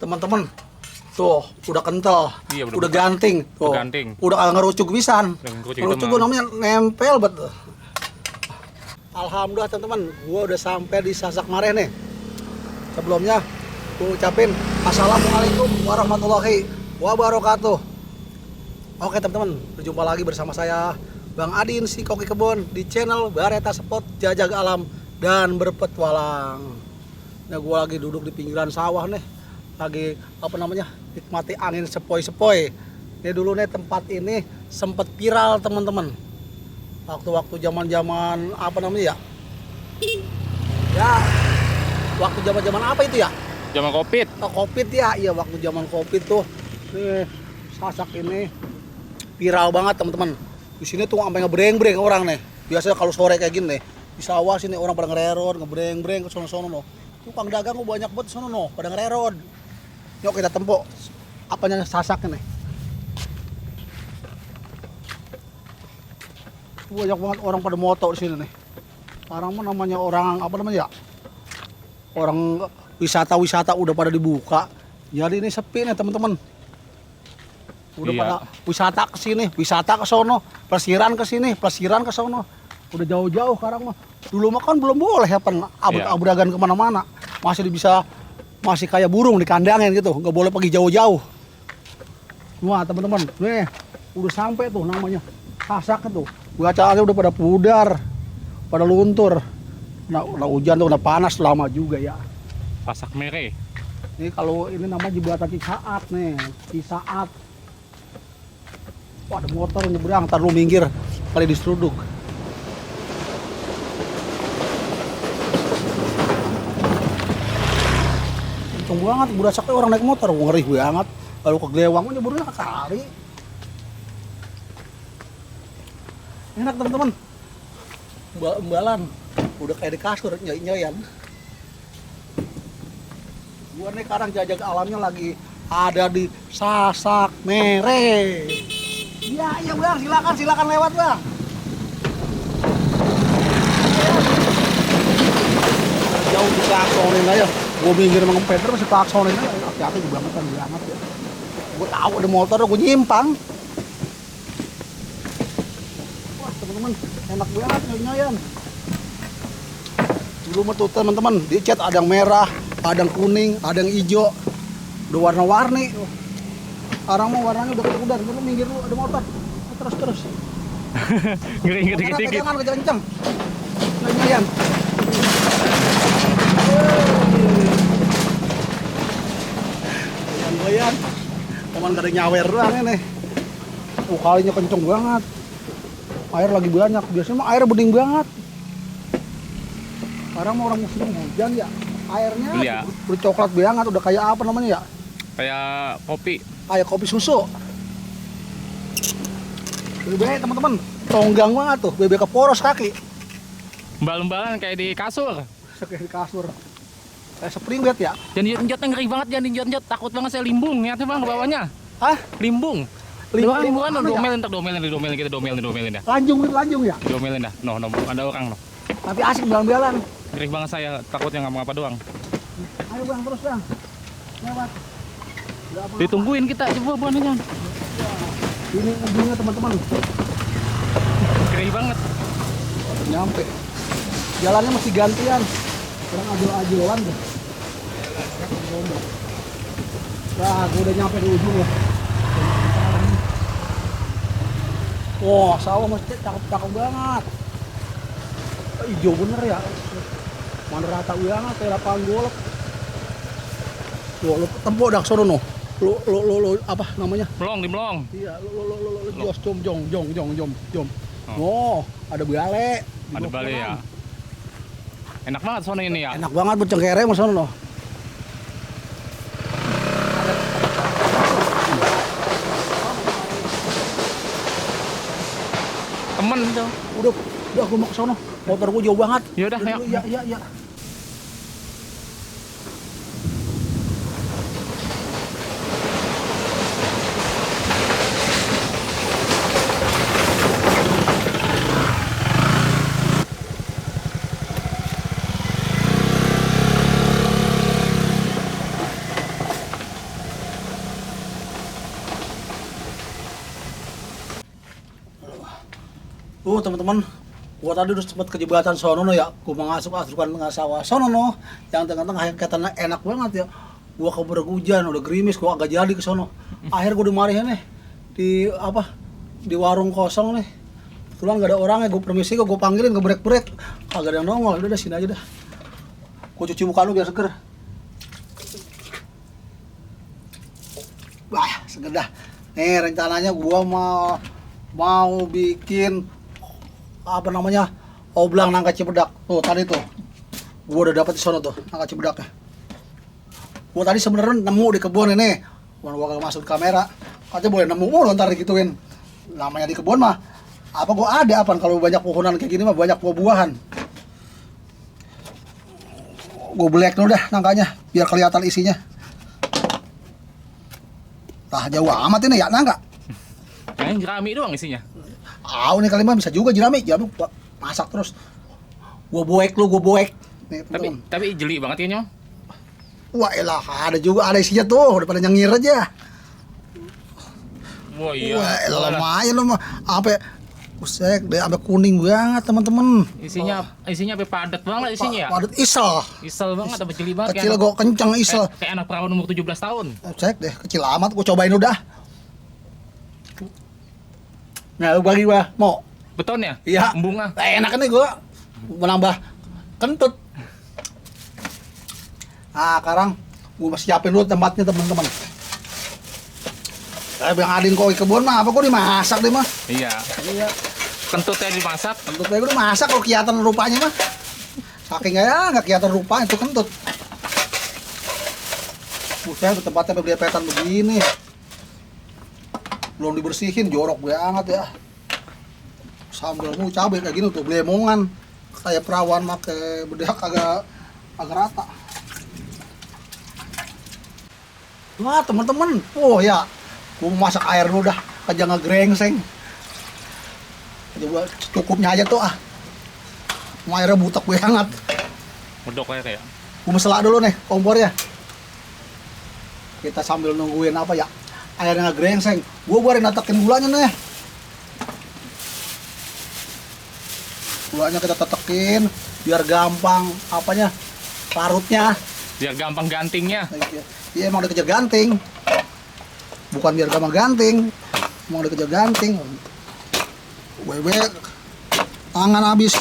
teman-teman. Tuh, udah kental. Iya, udah ganting. Tuh. Udah kagak ngerucuk pisan. Ngerucuk gua namanya nempel betul. Alhamdulillah teman-teman, gua udah sampai di Sasak Mare nih. Sebelumnya gua ucapin Assalamualaikum warahmatullahi wabarakatuh. Oke teman-teman, berjumpa lagi bersama saya Bang Adin si Koki Kebon di channel Bareta Spot Jajak Alam dan Berpetualang. Nah, gua lagi duduk di pinggiran sawah nih. Lagi nikmati angin sepoi-sepoi. Ini dulu nih tempat ini sempat viral teman-teman. Waktu-waktu zaman-zaman ya? Ya, waktu zaman-zaman apa itu ya? Zaman Covid. Oh, Covid ya, iya waktu zaman Covid tuh. Nih, Sasak ini viral banget teman-teman. Di sini tuh sampai ngebreng-breng orang nih. Biasanya kalau sore kayak gini nih, di sawah sini orang pada ngererod, ngebreng-breng ke sono-sono no. Tukang dagang banyak banget sono no, pada ngererod. Yuk kita tempo apanya Sasak nih. Banyak banget orang pada moto di sini nih. Sekarang mah namanya orang orang wisata udah pada dibuka. Jadi ini sepi nih teman-teman. Udah pada wisata ke sini, wisata ke sono, pelesiran ke sini, pelesiran ke sono. Udah jauh-jauh sekarang mah. Dulu mah kan belum boleh ya abrak-abragan kemana-mana. Masih kayak burung dikandangin gitu, nggak boleh pergi jauh-jauh. Wah teman-teman, nih udah sampai tuh namanya Sasak tuh. Bacaannya udah pada pudar, pada luntur. Nah hujan tuh udah panas lama juga ya. Sasak Mare. Ini kalau ini namanya jembatan Cisaat nih, Cisaat. Wah ada motor yang nyebrang, ntar lu minggir kali diseruduk. Untung banget, berasaknya orang naik motor, ngeri banget. Lalu ke Glewang, nyeburnya ke kali. Enak teman-teman. Embalan, udah kayak di kasur, nyoy-nyoyan. Gua nih sekarang jajak alamnya lagi ada di Sasak Mare. Iya bang, silakan lewat bang. Jauh dipaksonin aja. Gue minggir sama ngempeder masih paksonin aja. Hati-hati gue banget ya. Gue tahu ada motor, gue nyimpang. Wah teman-teman, enak banget nyoyan. Dulu mah tuh teman-teman, dicat ada yang merah, ada yang kuning, ada yang hijau. Udah warna-warni. Sekarang mah warnanya udah udah minggir lu ada motor. Terus. Ngeri dikit-dikit. Jangan kenceng. Nyoyan. Goyan. Cuman gak ada nyawer doang ini. Kalinya kenceng banget. Air lagi banyak. Biasanya mah air bening banget. Sekarang mau orang musim hujan ya. Airnya udah coklat banget. Udah kayak apa namanya ya? Kayak kopi. Kayak kopi susu. Bebek teman-teman. Tonggang banget tuh. Bebek ke poros kaki. Embal-embalan kayak di kasur. Kayak di kasur. Kayak spring bed ya. Jangan njot ngeri banget, jangan njot. Takut banget saya limbung. Lihatnya bang ke bawahnya. Hah? Limbung. Limbung kan domelin kita domelin ya. Lanjung ya. Domelin dah. No, ada orang no. Tapi asik belan-belan. Ngeri banget saya, takutnya nggak mau apa doang. Ayo bang, terus bang. Lewat. Ditungguin kita, coba buan aja. Ini ujungnya teman-teman. Ngeri banget. Nyampe. Jalannya masih gantian. Kurang ajul-ajulan deh. Nah, gue udah nyampe di ujung ya. Wah, sawah masih cakep banget. Hijau bener ya. Mana rata banget kayak lapangan golf. Lu tempo dah sono no. Lu apa namanya? Melong. Iya, lu jos jom. Oh, ada bale. Ada bale ya. Enak banget sono ini ya. Enak banget bercengkere mas sono no. Temen tuh. Udah gue mau ke sono. Motor gue jauh banget. Yaudah, ayo. Iya. Tuh teman-teman, gua tadi udah sempat kejebatan sono no ya, gua mengasup asukan tengah sawah sono no, yang tengah-tengah yang katanya enak banget ya. Gua keburu hujan, udah gerimis, gua agak jadi ke sono. Akhir gua dimarahin nih di apa? Di warung kosong nih. Kebetulan gak ada orangnya, gua permisi, gua panggilin, gua brek-brek. Kagak ada yang nongol, udah sini aja dah. Gua cuci muka lu biar seger. Wah, seger dah. Nih rencananya gua mau bikin apa namanya, oblang nangka Cibedak. Tuh tadi tuh gua udah dapet di sono tuh nangka Cibedaknya. Gua tadi sebenarnya nemu di kebun ini, gua kagak masuk kamera, katanya boleh nemu mulu ntar digituin. Namanya di kebun mah apa gua ada apa kalau banyak pohonan kayak gini mah banyak buah-buahan. Gua belek dulu dah nangkanya biar kelihatan isinya. Tah jauh amat ini ya nangka. Yang jerami doang isinya. Ini kali mah bisa juga jerami gua masak terus. Gua boek. Nih, Tapi jeli banget ini mah. wah elah, ada juga ada isinya tuh, udah pada nyengir aja. Wah iya. Wah elah, lumayan loh mah. Sampai busek deh, sampai kuning banget teman-teman. Isinya apa padat banget isinya ya. Padat isel. Isel banget, apa jeli banget. Kecil gua kenceng isel. Kayak anak perawan umur 17 tahun. Cek deh, kecil amat, gua cobain udah. Nah, lu bagi gua, mau? Beton ya? Iya. Bunga. Enak nih gua menambah kentut. Nah, sekarang gua masih siapin dulu tempatnya teman-teman. Bang Adin kok kebun mah apa kok dimasak deh mah? Iya. Iya. Kentutnya dimasak. Kentutnya gua dimasak kalau kelihatan rupanya mah. Saking nggak kelihatan rupanya itu kentut. Buset, tempatnya belepetan begini. Belum dibersihin, jorok banget ya. Sambalmu cabai kayak gini tuh, blemongan. Kayak perawan pakai bedak agak rata. Wah teman-teman, oh ya, gua mau masak air dulu dah, aja ngegrengseng. Coba cukupnya aja tuh ah. Mau airnya butek banget. Medok kayak. Gua mesela dulu nih kompornya. Kita sambil nungguin apa ya? Airnya ngegrengseng. Gua baru natakin gulanya nih. Gulanya kita tetekin biar gampang apanya? Larutnya. Biar gampang gantingnya. Iya emang dikejar ganting. Bukan biar gampang ganting. Emang dikejar ganting. Bebek tangan habis.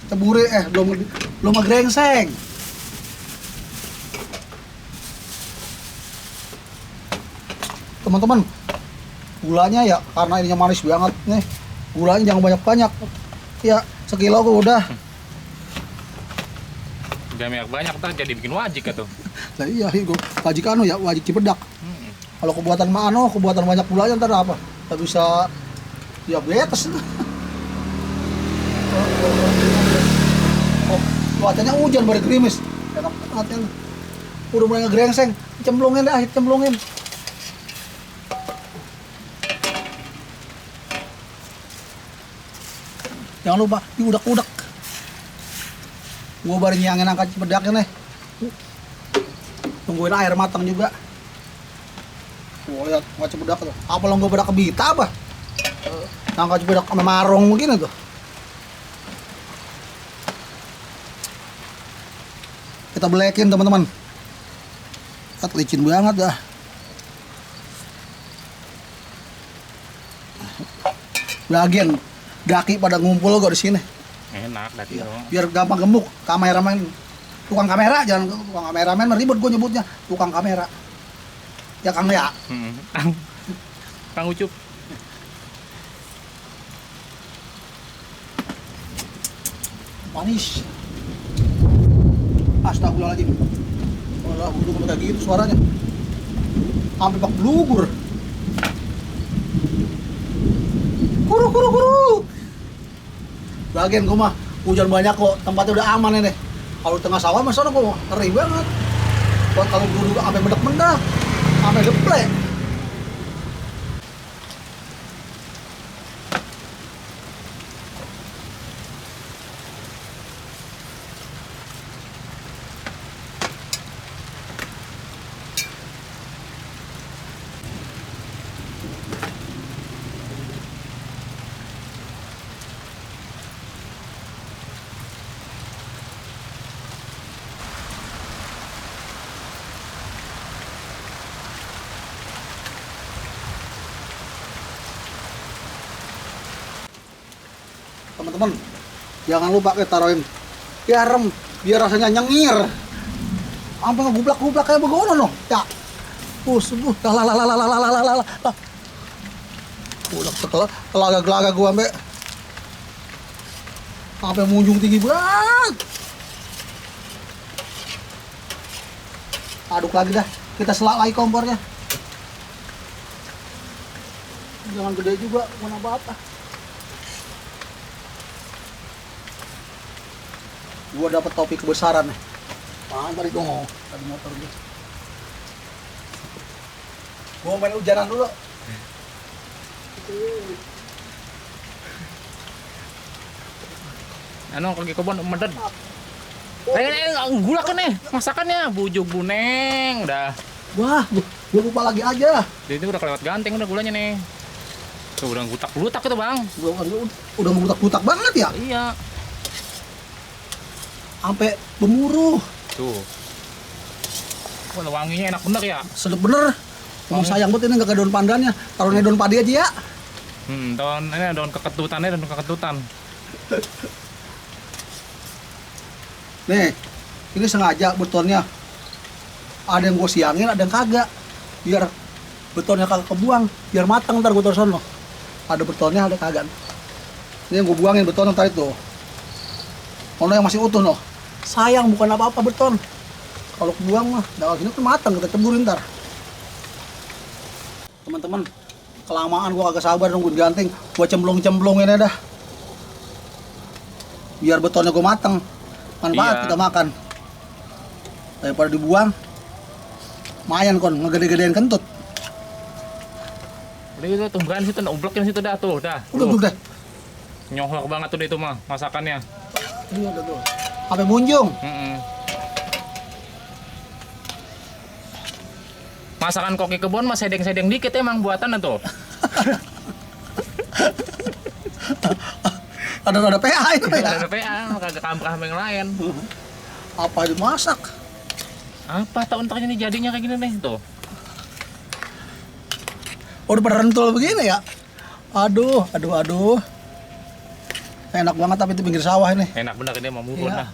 Ceburi belum ngegrengseng. Teman-teman, gulanya ya karena ininya manis banget nih. Gulanya jangan banyak-banyak. Ya, sekilo kok udah. Jangan banyak ntar jadi bikin wajik tuh. Nah iya, wajik ya, wajik Cibedak. Kalau kebuatan kebuatan banyak gulanya ntar apa? Nggak bisa diabetes. Oh, cuacanya hujan baru gerimis. Enak banget ya. Udah mulai ngegrengseng, cemplungin. Jangan lupa diudak-udak. Gua baru nyangin angkat Cibedaknya nih. Tungguin air matang juga. Lihat angkat Cibedak tuh. Apa lo gua bedak kebita apa? Angkat Cibedak sama marong begini tuh. Kita belekin teman-teman. Kat licin banget dah. Bagian daki pada ngumpul kok di sini. Enak daki doang. Biar gampang gemuk. Kameramen, tukang kamera jangan tukang kameramen ribet gue nyebutnya. Tukang kamera. Ya Kang ya. Kang Ucup. Manis. Astagfirullahaladzim. Walah, udah kayak gitu suaranya. Sampai bak blugur. Kuru. Bagian gua mah hujan banyak kok, tempatnya udah aman ini. Kalau tengah sawah mah sono kok ngeri banget. Buat kalau dulu sampai mendak-mendak, sampai geplek. Teman-teman, jangan lupa kita taruhin garam biar rasanya nyengir. Sampai ngegublak-gublak kayak begono no. Ya. Subuh. Lah. Udah telaga-telaga gua sampai munjung tinggi banget. Aduk lagi dah. Kita selak lagi kompornya. Jangan gede juga, mana apa. Gua dapat topi kebesaran nih. Mantap itu tadi motor gue. Gua main hujanan dulu. Anu kalau kebon meded. Gula kan nih masakannya bujuk buneng udah. Wah, gua lupa lagi aja. Dia itu udah kelewat ganteng udah gulanya nih. Tuh udah gutak-gutak itu, Bang. Udah ngebutak-butak banget ya? Iya. Sampai gemuruh. Tuh. Wah, wanginya enak bener ya. Sedep bener. Mau sayang banget ini nggak ada daun pandannya. Taruhnya daun padi aja ya. Daun keketutannya, daun keketutan. Nih, ini sengaja betonnya. Ada yang gue siangin, ada yang kagak. Biar betonnya kagak kebuang, biar matang ntar gue taruh sono. Ada betonnya, ada kagak. Ini yang gue buangin betonnya tadi tuh. Ono yang masih utuh noh. Sayang bukan apa-apa beton. Kalau kebuang mah, dah gini kan matang kita ceburin ntar. Teman-teman, kelamaan gue kagak sabar nungguin ganting. Gue cemplung-cemplungin aja dah. Biar betonnya gue matang. Manfaat kita makan. Daripada dibuang. Lumayan kon, ngegede-gedein kentut. Udah itu tumbuhan situ, ublekin situ dah tuh, dah. Udah. Nyohlok banget tuh itu mah masakannya. Iya udah tuh. Sampai munjung. Masakan koki kebon mah sedeng-sedeng dikit emang buatan tuh. Ada PA itu ya. Ada PA, kagak kampah sama yang lain. Apa dimasak? Apa tahun ini jadinya kayak gini nih tuh. Udah berentul begini ya. Aduh. Enak banget tapi itu pinggir sawah ini. Enak bener ini mau murun Iya. lah.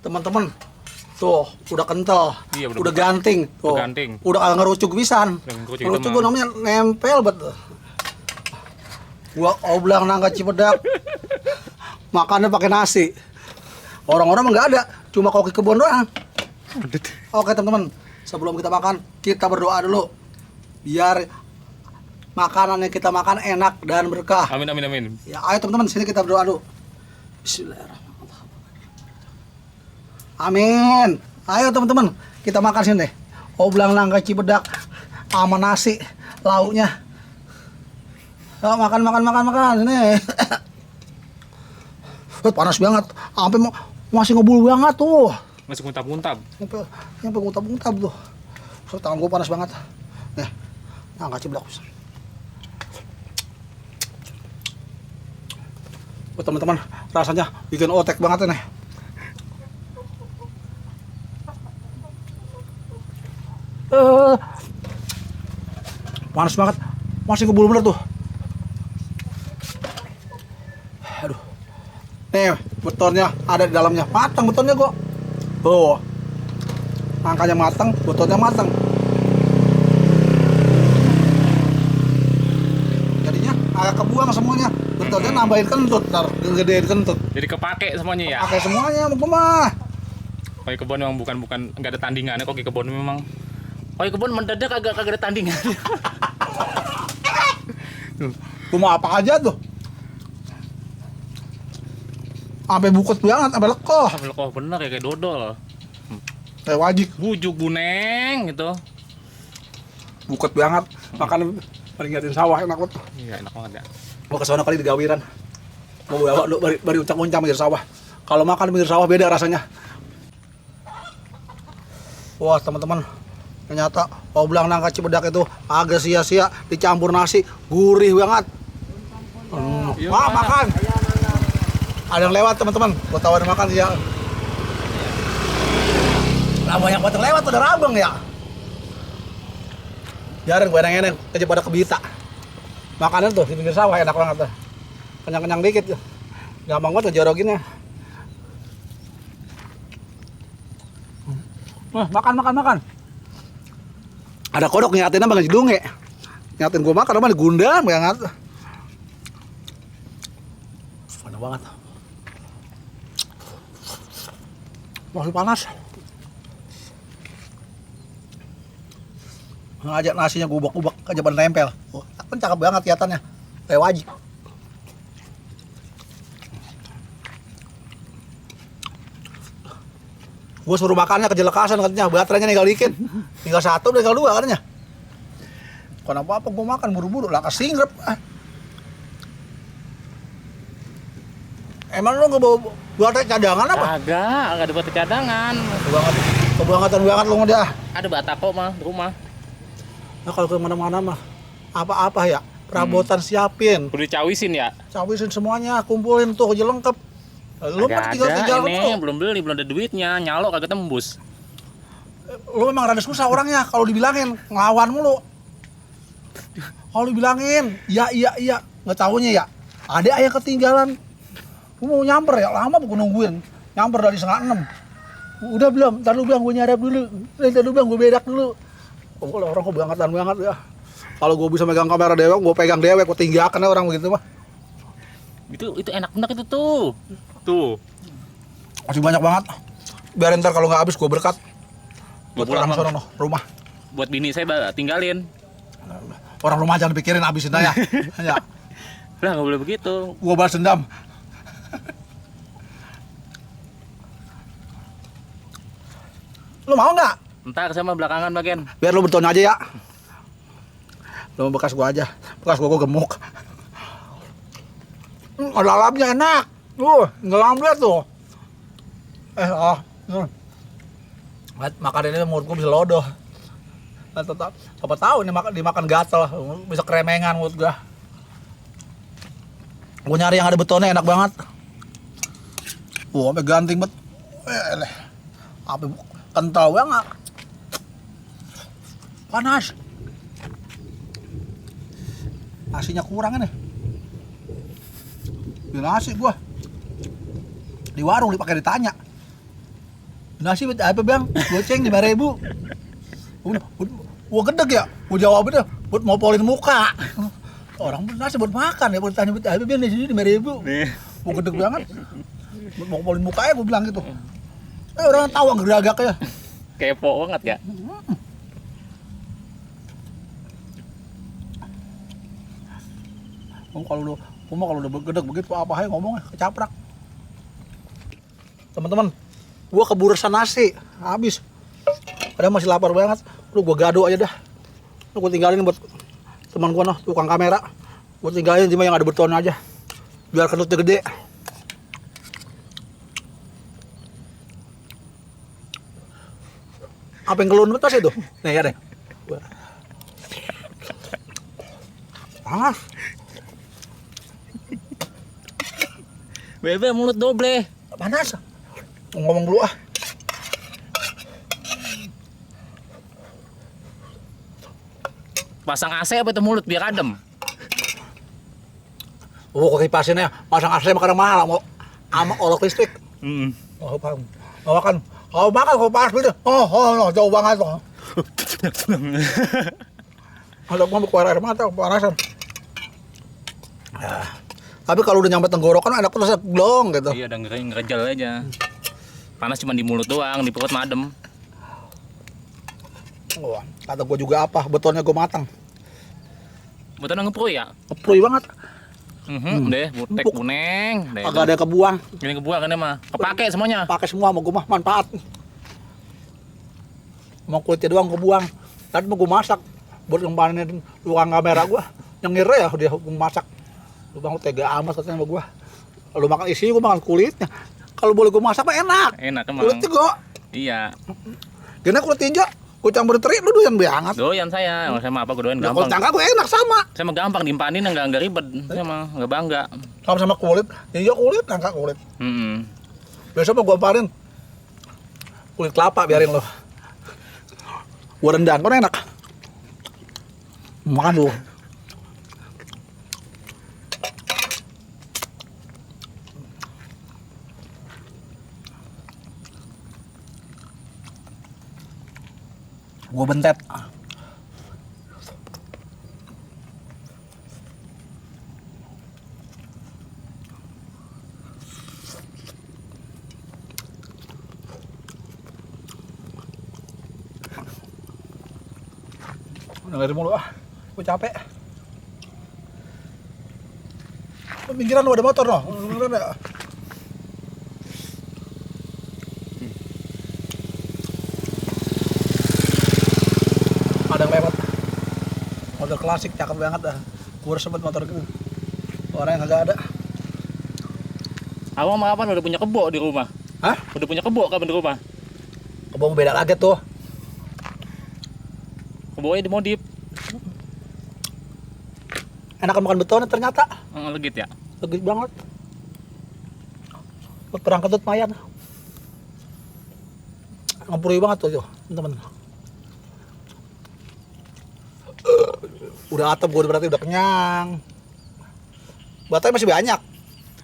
Teman-teman, tuh udah kental, Iya, udah ganting, tuh, udah ganting. udah kagak ngerucuk pisan. Ngerucuk gua namanya nempel bet. Gua oblang nangka Cipedak, makannya pakai nasi. Orang-orang mah nggak ada, cuma koki kebon doang. Oke teman-teman, sebelum kita makan, kita berdoa dulu, biar makanan yang kita makan enak dan berkah. Amin. Ya, ayo teman-teman, sini kita berdoa dulu. Bismillahirrahmanirrahim. Amin. Ayo teman-teman, kita makan sini. Oblang nangka Cipedak sama nasi, lauknya. Ayo makan ini. Panas banget. Sampai masih ngebul banget tuh. Masih muntab-muntab. Sampai muntab-muntab tuh. So, tangan gua panas banget. Nih, nangka Cipedak. Teman-teman, rasanya bikin otek banget ini. Panas banget, masih ngebul bener tuh. Aduh, nih betonnya ada di dalamnya, matang betonnya kok. Tuh, angkanya matang, betonnya matang. Jadinya agak kebuang semuanya, betonnya nambahin kentut, ntar gedein kentut. Jadi kepake semuanya ya. Pakai semuanya, mau mah. Koki kebon memang bukan nggak ada tandingannya. Koki kebon memang. Koki kebon mendadak kagak ada tandingan. Cuma apa aja tuh. Sampai bukut banget, sampai lekoh. Lekoh bener ya kayak dodol. Kayak wajik, Bujuk buneng gitu. bukut banget. Makan peringatan sawah enak banget. Iya enak banget ya. Mau ke sana kali di gawiran. Mau bawa lu bari uncang-uncang pinggir sawah. Kalau makan pinggir sawah beda rasanya. Wah, teman-teman. Ternyata Kalau bilang nangka Cibedak itu agak sia-sia dicampur nasi, gurih banget. Wah, makan. Ada yang lewat teman-teman, gua tawarin makan sih ya. Lah banyak banget yang lewat udah rabang ya. Biarin gue eneng-eneng aja pada kebita. Makanan tuh di pinggir sawah enak banget tuh. Kenyang-kenyang dikit tuh. Gampang banget ngejoroginnya. Makan. Ada kodok nyatin sama jedunge. Nyatin gue makan apa digundang banget. Panas banget. Masih panas. Ngajak nasinya gubak-gubak aja ban nempel. Oh, kan cakep banget kelihatannya. Kayak wajib. Gue suruh makannya kejelekasan katanya, baterainya tinggal dikit. Tinggal 1, tinggal 2 katanya. Kenapa gue makan buru-buru lah kesingrep. Emang lu nggak bawa baterai cadangan apa? Agak ada buat cadangan. Kebangetan banget lu dia. Ada batako mah di rumah. Nah kalau kemana-mana mah apa-apa ya perabotan siapin. Udah dicawisin ya? Cawisin semuanya, kumpulin tuh aja lengkap. Lu mah tinggal ini lu. belum beli, belum ada duitnya, nyalok kagak tembus. Lu memang rada susah orangnya kalau dibilangin ngelawan mulu. Kalau dibilangin, iya, nggak tahunya ya. Ada yang ketinggalan. Gua mau nyamper ya, lama gua nungguin. Nyamper dari 5:30. Udah belum? Ntar lu bilang gue nyadap dulu. Ntar lu bilang gue bedak dulu. Oh, orang kok bangetan banget ya. Kalau gue bisa megang kamera dewek, gue pegang dewek, gue tinggalkan ya orang begitu mah. Itu enak bener itu tuh. Tuh. Masih banyak banget. Biarin ntar kalau nggak habis gue berkat. Gua Buat orang pulang, sono rumah. Buat bini saya tinggalin. Orang rumah jangan pikirin habisin aja. Ya. Lah nggak boleh begitu. Gue balas dendam. Lu mau nggak? Ntar sama belakangan bagian. Biar lu bertanya aja ya. Lu bekas gua aja. Bekas gua gemuk. Dalamnya enak. Ngelambil tuh. Makan ini mulut gua bisa lodoh. Tetap apa tahu ini dimakan gatel, bisa keremengan mulut gua. Gua nyari yang ada betonnya enak banget. Sampai ganting bet. Apa kental banget. Panas. Nasinya kurang ini. Di nasi gua. Di warung dipakai ditanya. Nasi apa bang? Goceng 5.000. Gua gedeg ya. Gua jawabnya buat ngopolin muka. Orang nasi buat makan ya. Buat tanya apa bang di sini 5.000. Gua gedeg banget. Buat ngopolin muka ya gua bilang gitu. Orang tahu geragak ya. Kepo banget ya. Kalau udah gedeg begitu apa aja ngomongnya kecaprak. Teman-teman, gua keburusan nasi habis. Padahal masih lapar banget. Lu gua gado aja dah. Lu gua tinggalin buat teman gua noh, tukang kamera. Gua tinggalin cuma yang ada beton aja. Biar kentutnya gede. Apa yang kelun betas itu? Nih ya deh. Panas. Bebe mulut doble. Panas. Ngomong dulu ah. Pasang AC apa itu mulut biar adem? Oh, kok kipasin ya. Pasang AC makan mahal mau sama olok listrik. Oh, paham. Oh, kan. Oh, makan kok panas gitu. Oh, jauh banget loh. Ada gua mau keluar air mata kepanasan. Tapi kalau udah nyampe tenggorokan enak terus blong gitu. Iya, udah ngerejel aja. Panas cuma di mulut doang, di perut madem. Oh, kata gua juga apa, betonnya gua matang. Betul ngeprui ya? Ngeprui banget. Deh, butek kuneng. Agak ada yang kebuang. Ini kebuang kan mah. Kepake semuanya. Pakai semua mau gua mah manfaat. Mau kulitnya doang kebuang. Tadi mau gua masak buat ngempanin tukang kamera gua. Yang ngira ya dia gua masak. Lu bang tega amat katanya sama gua. Lu makan isi gua makan kulitnya. Kalau boleh gua masak mah enak. Enak emang. Kulitnya gua. Iya. Gini kulit tinja, Kucang teri lu doyan banget. Doyan saya mah apa gue doyan Nah, kalau gampang. cangka gue enak sama. Saya mah gampang dimpanin enggak ribet. Saya mah enggak bangga. Sama kulit. Iya kulit, nangka kulit. Biasa mah gue parin kulit kelapa biarin lo. Gue rendang, kan enak. Makan lu. Gue bentet. Dengerin mulu gue capek. Pinggiran lu ada motor noh. Beneran ya? Ada yang lewat. Motor klasik cakep banget dah. Gue sempet motor gitu. Orang yang kagak ada. Awang mah kapan udah punya kebo di rumah? Hah? Udah punya kebo kapan di rumah? Kebong beda kaget tuh. Kebonya dimodif. Enakan makan beton ternyata. Legit ya? Legit banget. Buat perang ketut mayan. Ngampuri banget tuh teman-teman. Udah atap gue berarti udah kenyang. Batai masih banyak.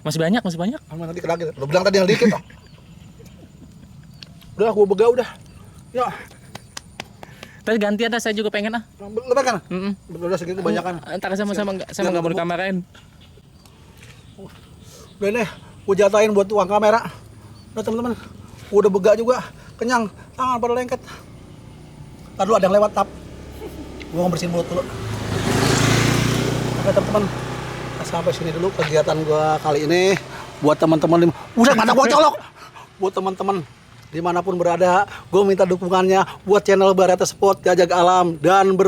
Masih banyak. Aman nanti lagi. Lo bilang tadi yang dikit toh. Udah gue begau udah. Ya, Tapi gantian dah, saya juga pengen ah. lo makan. Udah segitu kebanyakan. Ntar sama nggak mau dikamerain. Udah nih, gue jatahin buat uang kamera. Udah teman-teman, gue udah bega juga, kenyang, tangan pada lengket. Ntar dulu ada yang lewat tap. Gue ngebersihin mulut dulu. Oke teman-teman, sampai sini dulu kegiatan gue kali ini. Buat teman-teman, udah mata gue colok. Buat teman-teman dimanapun berada, gue minta dukungannya buat channel Barata Spot, Gajah Alam dan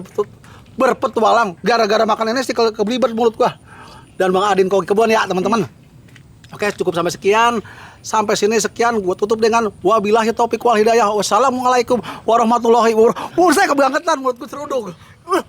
berpetualang. Gara-gara makan ini sih kebelibet mulut gue. Dan Bang Adin Koki Kebon ya teman-teman. Oke, cukup sampai sekian. Sampai sini sekian, gue tutup dengan wabillahi taufiq wal hidayah. Wassalamualaikum warahmatullahi wabarakatuh. Saya kebangetan mulut gue seruduk. Udah.